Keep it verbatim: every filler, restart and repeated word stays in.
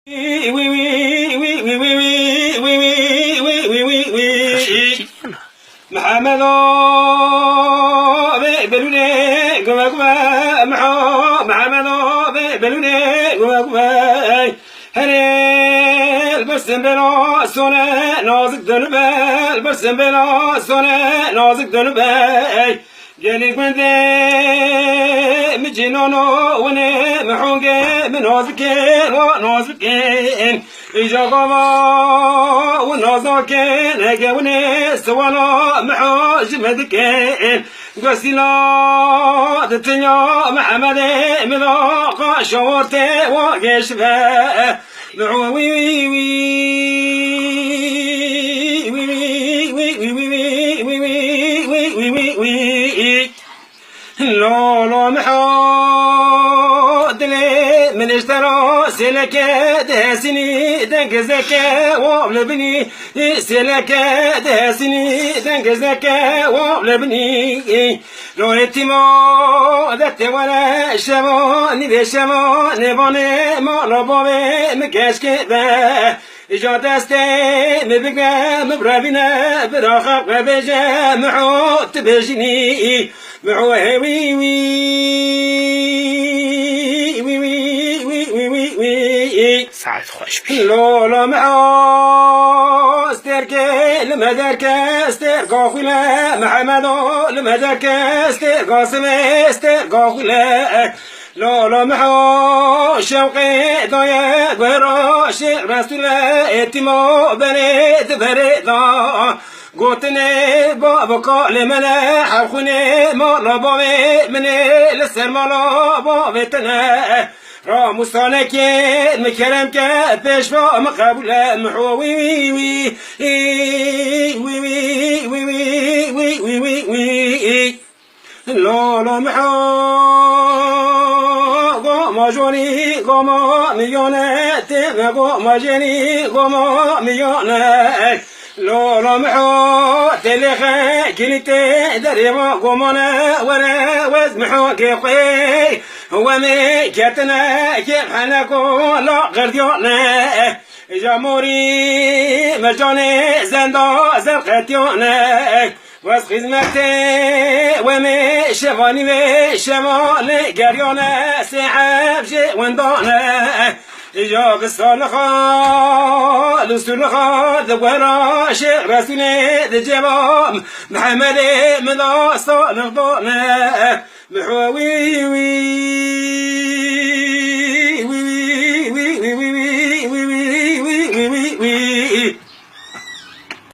Mihemedo bê belûnê guve guve, Miho-, Mihemedo bê belûnê guve guve. Herê li ber sembela sone nazik dönübe, li ber sembela sone nazik dönübe. Gelê gundê min cînano winê, min hongê min nazikê, wa nazikên. Îca gava û nazakên, hege winê siwala miha ji me dikên. Gosîla di tinya Mihemedê min da, qaşa ortê wa geşibe. Lolo miho dilê min ji te re sêleke dihesînî, dengizeke wav li binî, sêleke dihesînî, dengizeke wav li binî. Lo êtîmo de tê were şeva, nîvê şeva nêvanê mala bavê min keşkê be. Îca destê min bigre, min birevîne, bira xelqê bêje, Miho tu bêjinî, Miho hê wî wî, wî wî, wî wî, wî wî, wî wî. Saet xweş bî. Lola Miho, stêrkê li me derke, stêrka xwîne, Mihemedo li me derke, stêrka simê, stêrka xwîne. Lolo miho şewqê daye guhera Şêx Resûlê, êtîmo belê di berê da. Gotinê bavika lê me ne, hevxwînê mala bavê min ê, li ser mala bavê te ne. Ramûsanekê min kerem ke, pêşva min qebûl e, miho wî wî wî. Lolo miho, goma jonî, goma miyone, tê me goma jenî, goma miyone. Lolo miho, tê lêxe, kinî tê derê ma gomane, were wez miho kê xwê, we me ketine, kê xeneko la qerdiyone. Ja morî mercanê zenda zerqetiyane. Wez xizmetê we me şevanî ve şeva li geriyane, sê heb jê wendane. Ja bi salixa, li suluxa, di wera Şêx Resûlê, di ceva Mihemedê min da salix dane. Miho wî wî, wî wî, wî wî, wî wî, wî wî, wî wî, wî wî, wî wî.